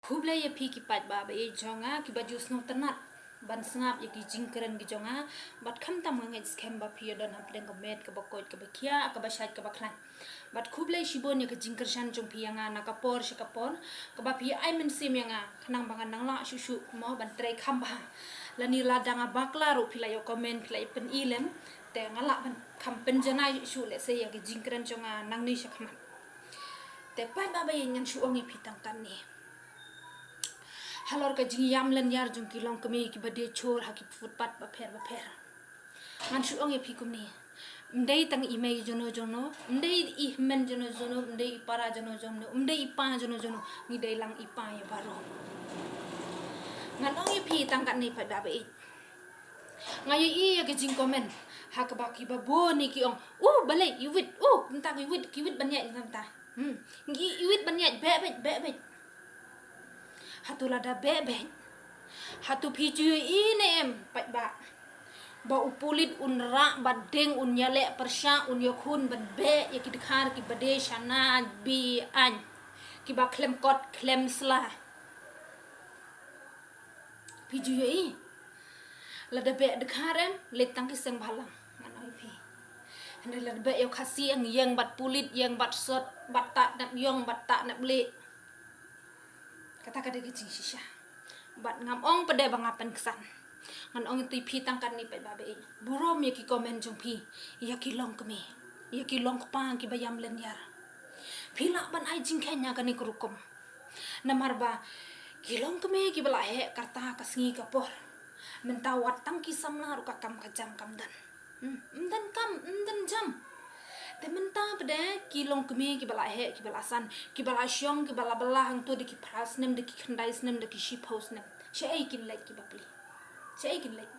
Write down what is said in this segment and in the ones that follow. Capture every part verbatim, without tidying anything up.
Khublei ïa phi ki paidbah ba ïeit jong nga, kiba ju sngewtynnat ban sngap ïa ki jingkren ki jong nga. Bad khamtam nga ngeit skhem ba phi ïa don hapdeng ka met kaba koit kaba khiah, kaba shait kaba khlaiñ. Bad khublei shibun ïa ka jingkyrshan jong phi ïa nga na ka por sha ka por, kaba phi ai mynsiem ïa nga khnang ba ngan nang lah shuh shuh mo ban trei kham bha. Lane lada nga bakla ruh phi la ïoh comment, phi la ïoh pyni lem, te nga lah ban kham pynjanai shuh shuh lehse ïa ka jingkren jong nga nangne sha khmat. Te paidbah ba ïeit, ngan shu ong ïa phi tang katne. Halor ka jingïam lynñiar jong ki longkmie kiba die chur ha ki footpath bapher bapher, ngan shu ong ïa phi kumne. Ym dei tang i mei jongno jongno, ym dei i hynmen jongno jongno, ym dei i para jongno jongno, ym dei i pa jongno jongno, ngi dei lang i pa ïa baroh. Ngan ong ïa phi tang katne paidbah ba ïeit. Nga ïohi ïa ka jingcomment ha kaba kiba bun ki ong, "Uh, balei i wit, uh, mynta ki wit, ki wit ban ïaid mynta." Hmm. Ngi i wit ban ïaid, beh beh, beh beh. Hato lada beh beh, hato phi ju ïohi ne em paidbah, ba u pulit un rah bad deng, un ïaleh pyrshah, un ïakhun ban beh ïa ki dkhar kiba die shana be-aiñ, kiba khlem kot khlem sla? Phi ju ïohi? Lada beh dkhar em, leit tang ki seng bhalang, ngan ong ïa phi. Hynrei lada beh ïa u Khasi, ïeng bad pulit, ïeng bad sot, bad tah nep ïong, bad tah nep lieh. Kata ka dei ka jingshisha. Bad ngam ong pat de ba nga pynksan. Ngan ong ïa phi tang katne paidbah ba ïeit, burom ïa ki comment jong phi ïa ki longkmie, ïa ki longkpa kiba ïam lynñiar. Phi lah ban ai jingkheiñ ha kane ka rukom. Namar ba ki longkmie kiba la heh ka rta ka sngi ka por, mynta wat tang ki samla ruh ka kam ka jam kam don. Hmm, ym don kam, ym don jam. Te mynta pat de ki longkmie kiba la heh, kiba la san, kiba la shong, kiba la bylla hangto da ki phra snem, da ki khyndai snem, da ki shiphew snem, shaei kin leit ki bapli? Shaei kin leit?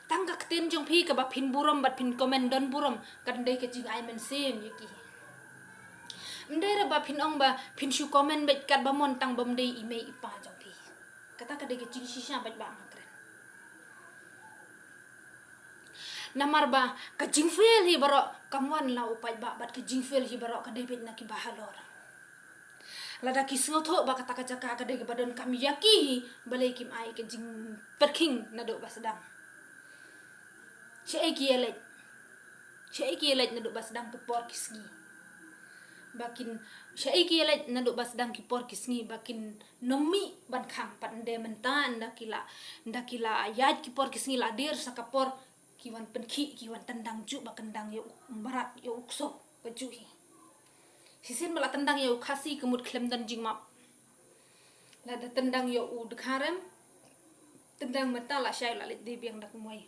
Tang ka ktien jong phi kaba phin burom bad phin comment don burom, kan dei ka jingai mynsiem ïa ki. Ym dei re ba phin ong ba phin shu comment beit katba mon tang ba ym dei i mei i pa jong phi. Kata ka dei ka jingshisha paidbah, nga kren. Namar ba ka jingfail hi baroh kam wan la u paidbah, bad ka jingfail hi baroh ka dei beit na kiba halor. Lada ki sngewthuh ba kata ka jaka ka dei kaba donkam ïa ki, balei kim ai ka jingpyrkhing naduh ba sdang? Shaei ki ïaleit? Shaei ki ïaleit naduh ba sdang ki por ki sngi? Ba kin, shaei ki ïaleit naduh ba sdang ki por ki sngi, ba kin nym mih ban khang pat? Ynda mynta, ynda ki la, ynda ki la ïaid ki por ki sngi, la dier sa ka por, ki wan pynkhih, ki wan tyndang juh ba kyndang ïa u mrad, ïa u kso, ka juh hi. Shisien ba la tyndang ïa u Khasi ka mut khlem don jingmap. Lada tyndang ïa u dkhar em, tyndang mynta, la shai la leit die biang da kumwei.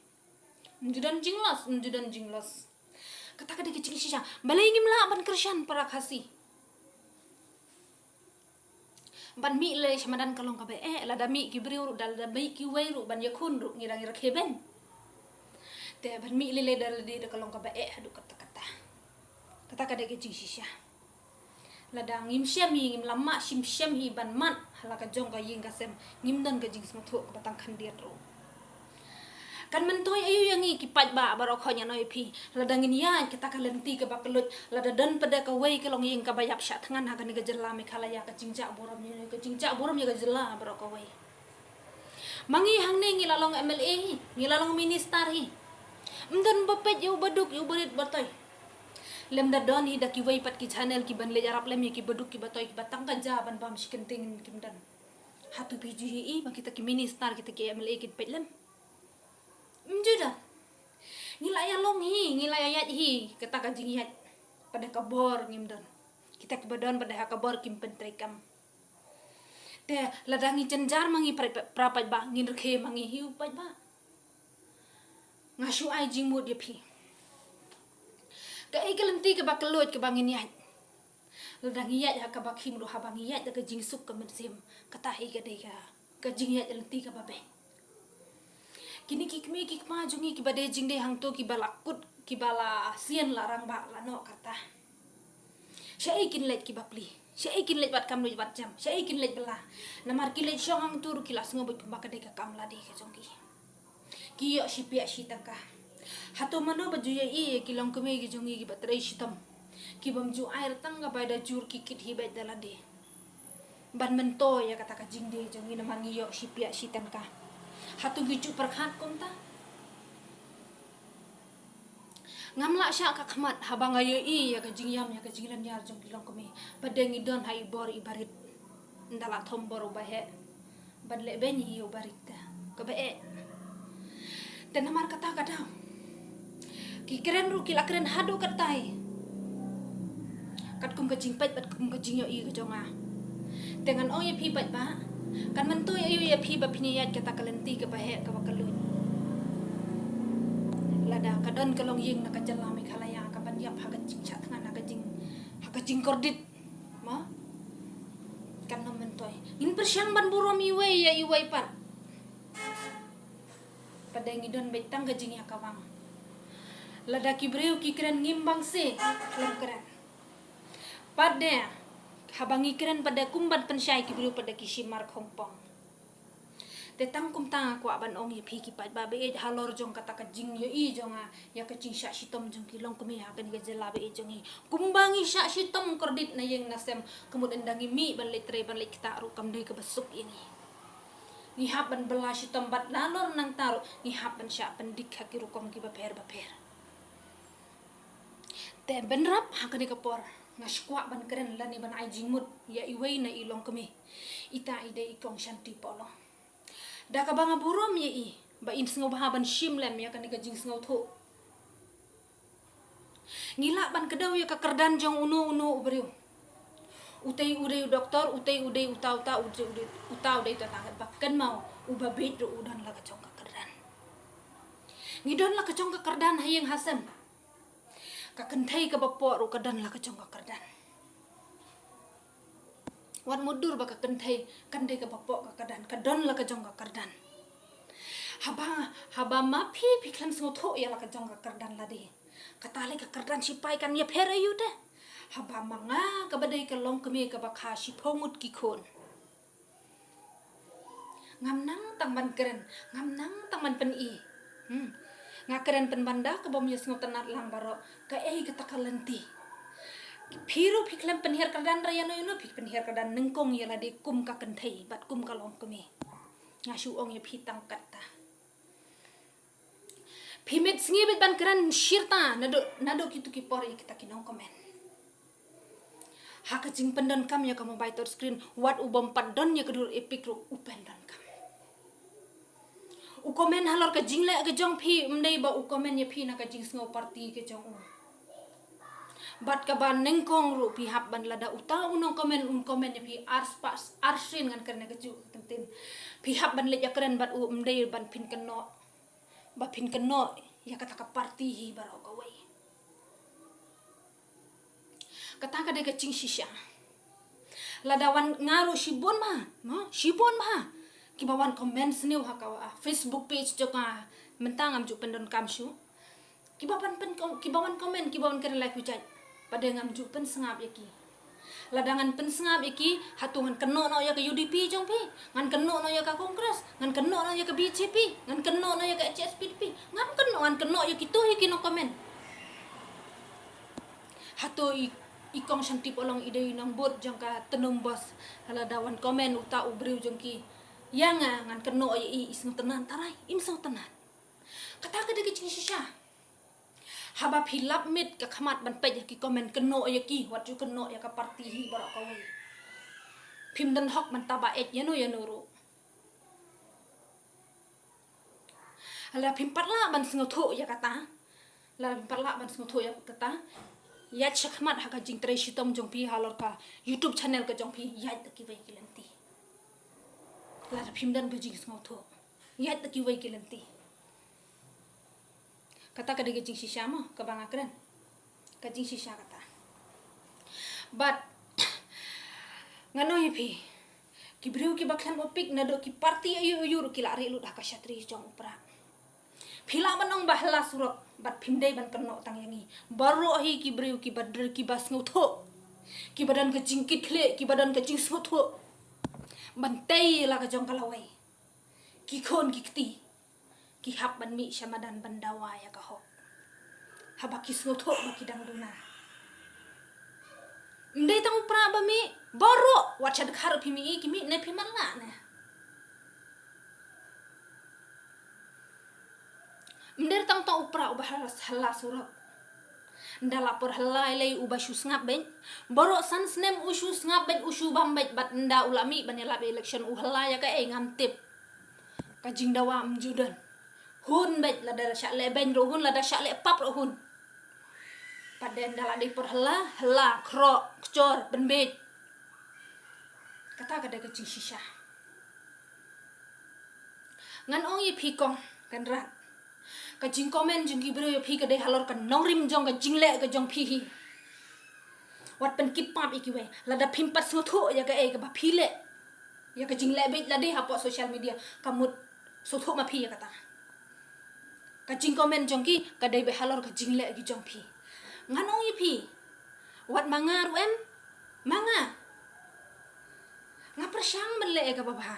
Ym ju don jinglos, ym ju don jinglos. Kata ka dei ka jingshisha. Balei ngim lah ban kyrshan para Khasi? Ban mih lei sha madan ka long kaba eh, lada mih ki briew ruh, da lada mih kiwei ruh ban ïakhun ruh, ngi dang ïa rakhe beiñ. Te ban mih lei lei da lade da ka long kaba eh haduh katta katta. Kata ka dei ka jingshisha. Lada ngim shem hi, ngim la mad shim shem hi ban mad ha la ka jong ka ïing ka sem, ngim don ka jingsngewthuh kaba tang khyndiat ruh. Kan myntoi aïu ïa ngi ki paidbah baroh khoit, ngan ong ïa phi? Lada ngin ïaid kata ka lynti kaba kylluid, lada don pat de kawei ka longïing kaba ïap shah thngan ha kane ka jylla Meghalaya, ka jingjah burom ïa, ka jingjah burom ïa ka jylla baroh kawei. Ma ngi hangne ngi la long M L A hi, ngi la long minister hi. Ym don ba peit ïa u baduk, ïa u barit batoi. Lymda don hi da kiwei pat ki channel kiban leit ïarap lem ïa ki baduk ki batoi kiba tang ka ja ban bam shi kyntien, kim don. Hato phi ju ïohi ba kita ki minister, kita ki M L A kin peit lem? Ym ju don. Ngi la ïa long hi, ngi la ïa ïaid hi, kata ka jingïaid pat de ka bor ngim don. Kita kiba don pat de ha ka bor kim pyntreikam. Te lada ngi jynjar ma ngi, para, para paidbah, ngin rkhie ma ngi hi u paidbah. Nga shu ai jingmut ïa phi. Kaei ka lynti kaba kylluid kaba ngin ïaid? Lada ngi ïaid ha kaba khim ruh, haba ngi ïaid da ka jingsuk ka mynsiem, kata hi ka dei ka, ka jingïaid lynti kaba beit. Kine ki kmie ki kpa jong ngi kiba dei jingdei hangto, kiba la kut, kiba la sien, la rangbah, la noh ka rta. Shaei kin leit ki bapli? Shaei kin leit bad kam luid bad jam? Shaei kin leit bylla? Namar ki leit shong hangto ruh ki la sngew beit kumba ka dei ka kam lade ka jong ki. Ki ïoh shi piah shi tyngka. Hato mano ba ju ïohi ïa ki longkmie ki jong ngi kiba trei shitom, kibym ju ai tang ka bai da jur, ki kit hi beit da lade? ban myntoi ïa kata ka jingdie jong ngi namar ngi ïoh shi piah shi tyngka. Hato ngi ju pyrkhat kumta? Ngam lah shah ka khmat haba nga ïohi ïa ka jingïam ïa ka jinglynñiar jong ki longkmie. Pat de ngi don ha i bor i barit. Nda la thom bor u ba heh ban leh beiñ ïa u barit te. Kaba eh. Te namar kata ka daw ki kren ruh ki la kren haduh katai. Katkum ka jingpeit bad kum ka jingïohi ka jong nga. Te ngan ong ïa phi paidbah, kan myntoi aïu ïa phi ba phin ïaid kata ka lynti kaba heh kaba kylluid? Lada ka don ka longïing na ka jylla Meghalaya kaban ïap ha ka jingshah thngan, ha ka jing, ha ka jingkordit, ma, kan ym myntoi. Ngin pyrshang ban burom iwei ïa iwei pat. Pat de ngi don beit tang ka jingïakawang. Lada ki briew ki kren ngim bang se, khlem kren. Pat de haba ngi kren pat de kum ban pynshai ki briew pat de ki shim mar khongpong. Te tang kumta nga kwah ban ong ïa phi ki paidbah ba ïeit halor jong kata ka jingïohi jong nga ïa ka jingshah shitom jong ki longkmie ha kane ka jylla ba ïeit jong ngi. Kumba ngi shah shitom kordit na ïing na sem, ka mut ynda ngi mih ban leit trei ban leit ktah ruh kam dei kaba suk ïa ngi. Ngi hap ban bylla shitom bad nalor nangta ruh ngi hap ban shah pyndik ha ki rukom kiba pher ba pher. Te bynrap ha kane ka por nga shu kwah ban kren lane ban ai jingmut ïa iwei na i longkmie. Ita i dei i Kong Shanti Pohlong. Da kaba nga burom ïa i ba in sngewbha ban shim lem ïa kane ka jingsngewthuh. Ngi lah ban kdew ïa ka kyrdan jong uno uno u briew. Utei u dei u doktor, utei u dei uta uta, utei u dei uta, u dei uta, tang ba kynmaw uba bieit ruh u don la ka jong ka kyrdan. Ngi don la ka jong ka kyrdan ha ïing ha sem. Ka kynthei kaba poh ruh ka don la ka jong ka kyrdan. Wat mutdur ba ka kynthei kan dei kaba poh ka kyrdan, ka don la ka jong ka kyrdan. Haba, haba ma phi phi khlem sngewthuh ïa la ka jong ka kyrdan lade, kata lei ka kyrdan sipai kan ïapher aïu te? Haba ma nga kaba dei ka longkmie kaba kha shiphew ngut ki khun. Ngam nang tang ban kren, ngam nang tang ban pyni. Hmm. Nga kren pynban da kaba ym ïasngewtynnat lang baroh. Kaei kata ka lynti? Phi ruh phi khlem pynhiar kyrdan ra ïano ïano, phi pynhiar kyrdan nyngkong ïa lade kum ka kynthei bad kum ka longkmie. Nga shu ong ïa phi tang kata. Phi miet sngi beit ban kren shirta naduh, naduh kitu ki por ïa kita ki nongcomment. Ha ka jingpyndonkam ïa ka mobile touch screen, wat u bym pat don ïa ka dur epic ruh u pyndonkam. U comment halor ka jingleh ka jong phi, ym dei ba u comment ïa phi na ka jingsngew party ka jong u. Bad kaba nyngkong ruh phi hap ban, lada uta u nongcomment un comment ïa phi ar spah, ar sien, ngan kren ïa kajuh ka ktien. Phi hap ban leit ïakren bad u, ym dei ban phin kynnoh ba phin kynnoh ïa kata ka party hi baroh kawei. Kata ka dei ka jingshisha. Lada wan, nga ruh shibun bha, mo, shibun bha kiba wan comment sniew ha ka, ah, Facebook page jong nga, mynta ngam ju pyndonkam shuh. Kiba wan pyn, kiba wan comment, kiba wan kren like u jait, pat de ngam ju pynsngap ïa ki. Lada ngan pynsngap ïa ki, hato ngan kynnoh noh ïa ka U D P jong phi, ngan kynnoh noh ïa ka Congress, ngan kynnoh noh ïa ka B J P, ngan kynnoh noh ïa ka H S P D P? Ngam kynnoh, ngan kynnoh ïa kito hi ki nongcomment. Hato i, i Kong Shanti Pohlong i dei i nongbud jong ka tnum bos? Lada wan comment uta u briew jong ki ïa nga, ngan kynnoh ïa i, i sngewtynnat? Tharai im sngewtynnat. Kata ka dei ka jingshisha. Haba phi lap miet ka khmat ban peit ïa ki comment, kynnoh ïa ki, wat ju kynnoh ïa ka party hi baroh kawei. Phim don hok ban taba eit ïano ïano ruh. Lada phim pat lah ban sngewthuh ïa kata, lada phim pat lah ban sngewthuh ïa kata, ïaid shakhmat ha ka jingtrei shitom jong phi halor ka YouTube channel ka jong phi, ïaid da kiwei ki lynti. Lada phim don ka jingsngewthuh, ïaid da kiwei ki lynti. Kata ka dei ka jingshisha mo, kaba nga kren. Ka jingshisha kata. Bad ngan ong ïa phi, ki briew kiba khlem epic naduh ki party aïu aïu ruh ki la rieh lut ha ka shatri jong u Prah. Phi lah ban ong ba hla surok, bad phim dei ban kynnoh tang ïa ngi. Baroh hi ki briew kiba dei kiba sngewthuh, kiba don ka jingkitkhlieh, kiba don ka jingsngewthuh ban tei la ka jong ka lawei. Ki khun ki kti ki hap ban mih sha madan ban dawa ïa ka hok. Haba ki sngewthuh ba ki dang duna. Ym dei tang u pra ba mih, baroh wat sha dkhar phi mih, ki mih ne phi matlah ne. Ym dei tang tang u pra uba hal-, hala surok. Nda la por hala lei uba shu sngap beit. Baroh san snem u shu sngap beit, u shu bam beit, bad nda u la mih ban ïalap election u hala ïa kaei ngam tip. Ka jingdawa ym ju don. Hun beit, lada shah leh beiñ ruh hun, lada shah leh pap ruh hun. Pat de nda la dei por hala, hala, khroh, kjor, pynbeit. Kata ka dei ka jingshisha. Ngan ong ïa phi kong, kan rat. Ka jingcomment jong ki briew ïa phi ka dei halor ka nongrim jong ka jingleh ka jong phi hi. Wat pynkit pap ïa kiwei. Lada phim pat sngewthuh ïa kaei kaba phi leh, ïa ka jingleh beit, la dei hapoh social media, ka mut sngewthuh ma phi ïa kata. Ka jingcomment jong ki ka dei beit halor ka jingleh ki jong phi. Ngan ong ïa phi, wat ma nga ruh em, ma nga, nga pyrshang ban leh ïa kaba bha.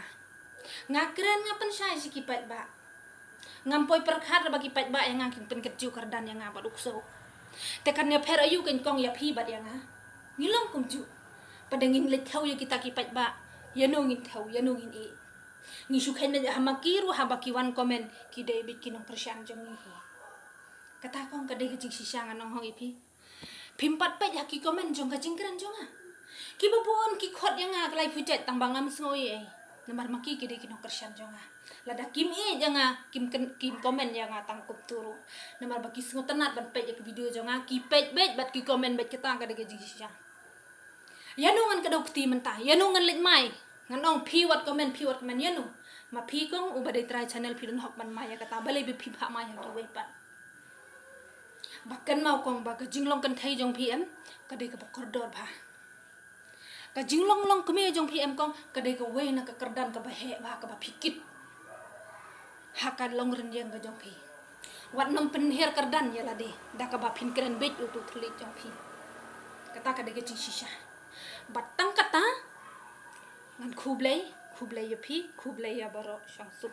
Nga kren, nga pynshai sha ki paidbah. Ngam poi pyrkhat ba ki paidbah ïa nga kin pynkynjah kyrdan ïa nga bad u ksew. Te kan ïapher aïu kein kong ïa phi bad ïa nga? Ngi long kumjuh. Pat de ngin leit thew ïa kita ki paidbah, ïano ngin thew, ïano ngin ïeh? Ngi shu kheiñ beit ha ma ki ruh haba ki wan comment, ki dei beit ki nongkyrshan jong ngi hi. Kata kong ka dei ka jingshisha, ngan ong hok ïa phi. Phim pat peit ha ki comment jong ka jingkren jong nga. Kiba bun ki khot ïa nga ka laiphew jait tang ba ngam sngew ei ei. Namar ma ki ki dei ki nongkyrshan jong nga. Lada kim ïeit ïa nga, kim kren, kim comment ïa nga tang kumtu ruh. Namar ba ki sngewtynnat ban peit ïa ki video jong nga, ki peit beit bad ki comment beit, kata ka dei ka jingshisha. Ïano ngan kdew kti mynta, ïano ngan leit mai? Ngan ong phi wat comment, phi wat comment, ïano? Ma phi kong uba dei trai channel phi don hok ban mai ïa kata, balei ba phi phah mai ha kiwei pat? Ba kynmaw kong ba ka jinglong kynthei jong phi em, ka dei kaba kordor bha. Ka jinglong longkmie jong phi em kong, ka dei kawei na ka kyrdan kaba heh bha kaba phi kit ha ka long rynïeng ka jong phi. Wat nym pynhiar kyrdan ïa lade da kaba phin kren beit utu u thylliej jong phi. Kata ka dei ka jingshisha. Bad tang kata, ngan khublei, khublei ïa phi, khublei ïa baroh shong suk.